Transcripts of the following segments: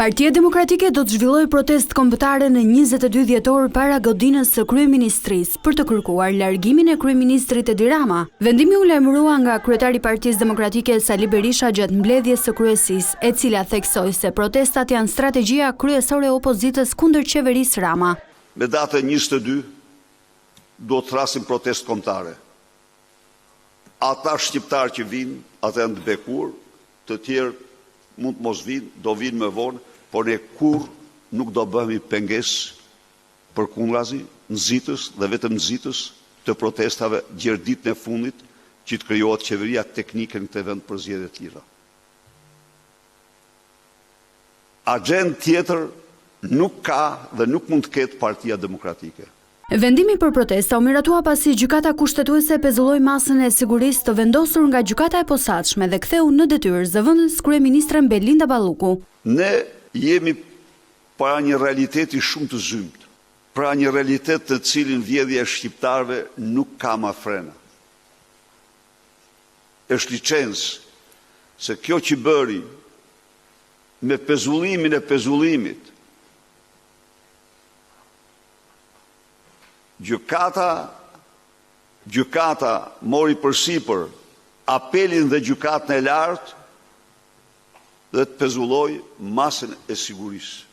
Partia Demokratike do të zhvillojë protestë kombëtare në 22 dhjetor para godinës së Kryeministrisë për të kërkuar largimin e kryeministrit Edi Rama. Vendimi u lajmërua nga kryetari i Partisë Demokratike Sali Berisha gjatë mbledhjes së kryesisë, e cila theksoi se protestat janë strategjia kryesore e opozitës kundër qeverisë Rama. Me datën 22 do të thërrasim protestë kombëtare. Ata shqiptarë që vijnë, ata janë të bekuar, të tjerë mund të mos vijnë, do vijnë më vonë, por ne kurrë nuk do bëhemi pengesë përkundrazi, nxitës dhe vetëm nxitës të protestave gjer ditën e fundit që të krijohet qeveria teknike në këtë vend për zgjedhje të lira. Agjendë tjetër nuk ka dhe nuk mund të ketë Partia Demokratike. Vendimi për protesta u miratua pasi Gjykata Kushtetuese pezulloi masën e sigurisë të vendosur nga Gjykata e Posaçme dhe ktheu në detyrë zëvendëskryeministren Belinda Balluku. Ne jemi para një realiteti shumë të zymtë, para një realitet të cilin vjedhja e shqiptarëve nuk ka ma frena. Është licencë se kjo që bëri me pezullimin e pezullimit, Gjykata Gjykata mori përsipër apelin dhe gjykatën e lartë dhe të pezullojë masën e sigurisë.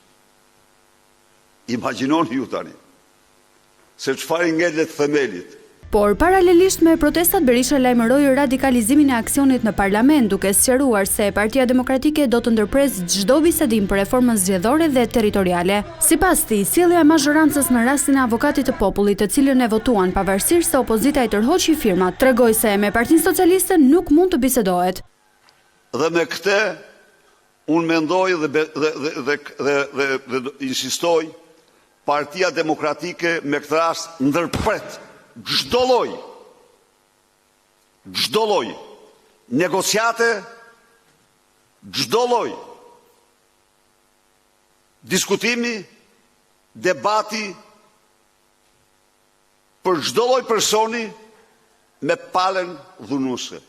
Imagjinoni ju tani se çfarë i ngelet themelit. Por, paralelisht me protestat, Berisha lajmëroi radikalizimin e aksionit në parlament, duke sqaruar se Partia Demokratike do të ndërpresë çdo bisedim për reformën zgjedhore dhe territoriale. Sipas tij, sjellja e mazhorancës në rastin e Avokatit të Popullit, të cilën e votuan pavarësisht se opozita i tërhoqi firmat, tregoi se me Partinë Socialiste nuk mund të bisedohet. Dhe me këtë unë mendoj dhe dhe dhe dhe dhe dhe insistoj Partia Demokratike me këtë rast ndërpret çdo lloj çdo lloj negociate, çdo lloj diskutimi, debati për çdo lloj personi me palën dhunuese.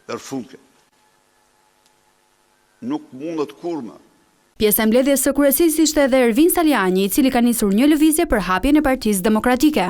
Për fund kjo. Nuk mundet kurrë më. Pjesë e mbledhjes së kryesisë ishte edhe Ervin Salianji, i cili ka nisur një lëvizje për hapjen e Partisë Demokratike.